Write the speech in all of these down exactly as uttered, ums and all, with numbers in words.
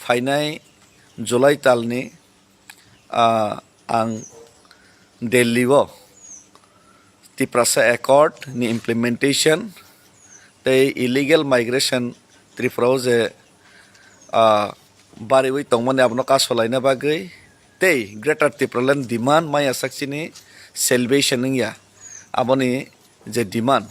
phainai July talni, ah, ang Delhi o Tiprasa Accord ni implementation tei illegal migration Tripura o je, ah, bariwi tongmani abono kasolaina bagwi tei Greater Tipraland demand maya sak chini salvation wngya aboni je demand.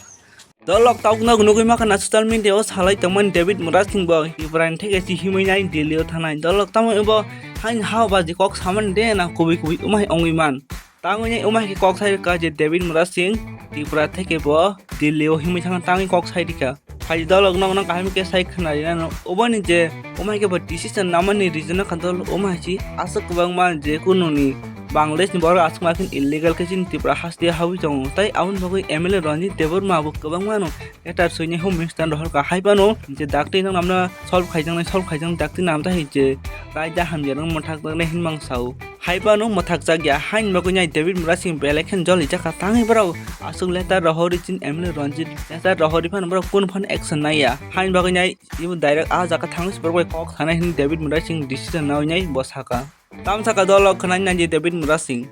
Dolok tabuk nog nugwi mankha na social media o salai tongmani David Murasing bo Ibrahim theke si himwi nai Delhi o thangnai. Dolok tamo ebo hain hao baji kok samani de na kubui kubui umai ongwi man. Tangwi nai umai khe kok sai ka je David Murasing Tripura theke bo Delhi o himwi thangna tangwi kok sai rikha. Phai dolok nog nang kaham khe sai khna rina no. Oboni je umai khe bo decision namani reason kha dol umai si aswk kwbangma je kununi Bangladesh ni borok aswk ma khe illegal khe chini Tripura haste hawi tongo. Tai aboni bagwi M L A Ranjit Debbarma bo kwbangma no letter soini Home Minister rohor ka hai phano je dakti nang namna solve khaijaknai, solve khaijaknai dakti namta hai je raida hamya rang mwthak jaknai hinmang sao. Hai phano mwthak jakya hain bagwi nai David Murasing belai khe joli jakha tangwi borok aswk letter rohori chin M L A Ranjit letter rohori phano borok kun phano action naiya hain bagwi nai ibo direct ah jaga thangwi borok bai kok sanai hin David Murasing decision nawi nai bo saka. Tam saka dolok khwnai nai David Murasing.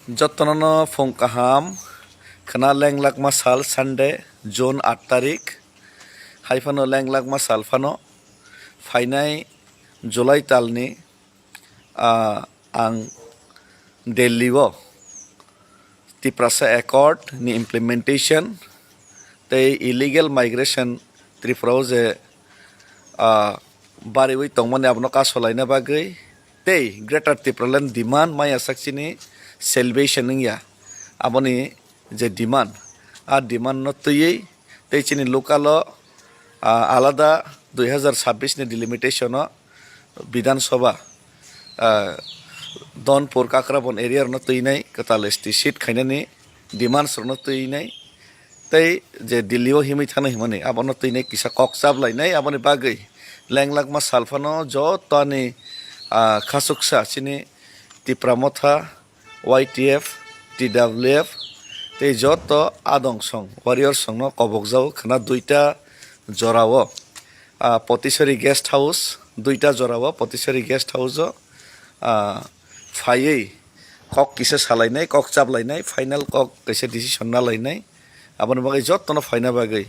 Jotono no phung kaham khwna lenglakma sal Sunday, June aat tarik. Hai phano lenglakma sal phano phainai July talni, ah, ang Delhi o Tiprasa Accord ni implementation tei illegal migration Tripura o je, ah, bariwi tongmani abono kasolaina bagwi tei Greater Tipraland demand maya sak chini salvation wngya aboni je demand, a demand no twiwi tei chini local o, ah, alada dui hazar sabbish ni delimitation o Bidhan Sabha, ah, Donpur Kakrabon area rokno twinai kwtal S T seat khainani demands rokno twinai tei je Delhi o himwi thangna himani abono twinai kisa kok chaplainai aboni bagwi lenglakma sal phano jotoni, ah, khasuksa chini Tipra Motha, Y T F, T W F tei joto adong song warrior songno kobokjao khwna duita jorao, ah, Potisari Guest House, duita jorao Potisari Guest House o, ah, phaiwi kok kisa salainai, kok chaplainai, final kok kaisa decision nalainai. Aboni bagwi jotono phaina bagwi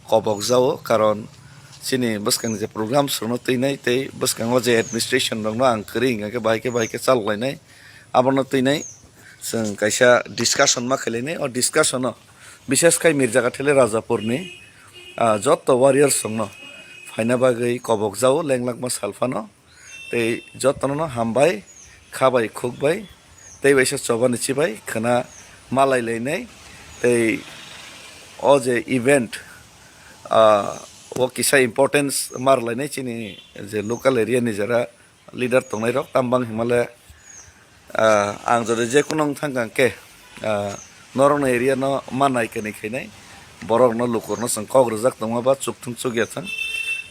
kobokjao, karon chini bwskangni je programs rokno twinai tei bwskango je administration rokno ang kwrwi hwnkha khe bahai khe bahai khe chaloklainai. Abono twinai chwng kaisa discussion ma khailainai. O discussion o bishes khai Mirjakathele Rajapurni, ah, joto warriors rokno phaina bagwi kobokjao lenglakma sal phano. Tei jotono no hambai, kha bai, khuk bai, tei waisa choba ni chibai khwna malai lainai. Tei o je event, ah, o kisa importance mar lainai chini je local area ni jara leader tongnai rok, tam bang himale, ah, ang jodi je kuno wng thang khe, ah, norokni area no ma nai kani khainai, borok no lukur no chwng kok rwjak tongma ba chukthung chukya thang.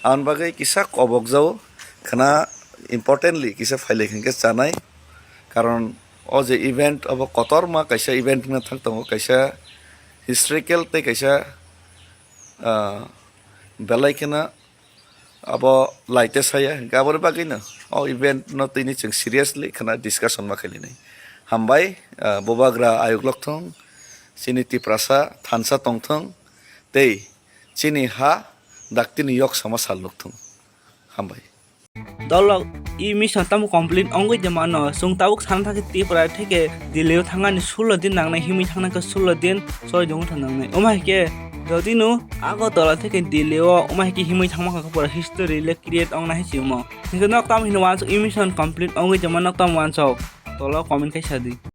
Aboni bagwi kisa kobokjao khwna importantly kisa phailai khe chanai, karon o je event obo kotorma kaisa event wngna thang tongo, kaisa historical tei kaisa, ah, belai kheno abo laite saya, hinkhe aboni bagwino o event no tini chwng seriously khwna discussion ma khailainai. Hambai, ah, Bubagra ayuk lokthung, chini Tiprasa thansa tongthung, tei chini ha daktini yok sama sal nukthung. Hambai. Dolok e mission tamo complete ongwi de mano, chwng tabuk sana thangkhe Tripura theke Delhi o thangani sulo din nangnai, himwi thangna khe sulo din soi dong tha nangnai. Omo hai khe jodi no Agartala theke Delhi o omo hai khe himwi thangma kha pura history le create ongna hai chimo. Hinkhe nok tamo hino wansuk e mission complete ongwi de mano, nok tamo wansuk tolo comment khai sadi.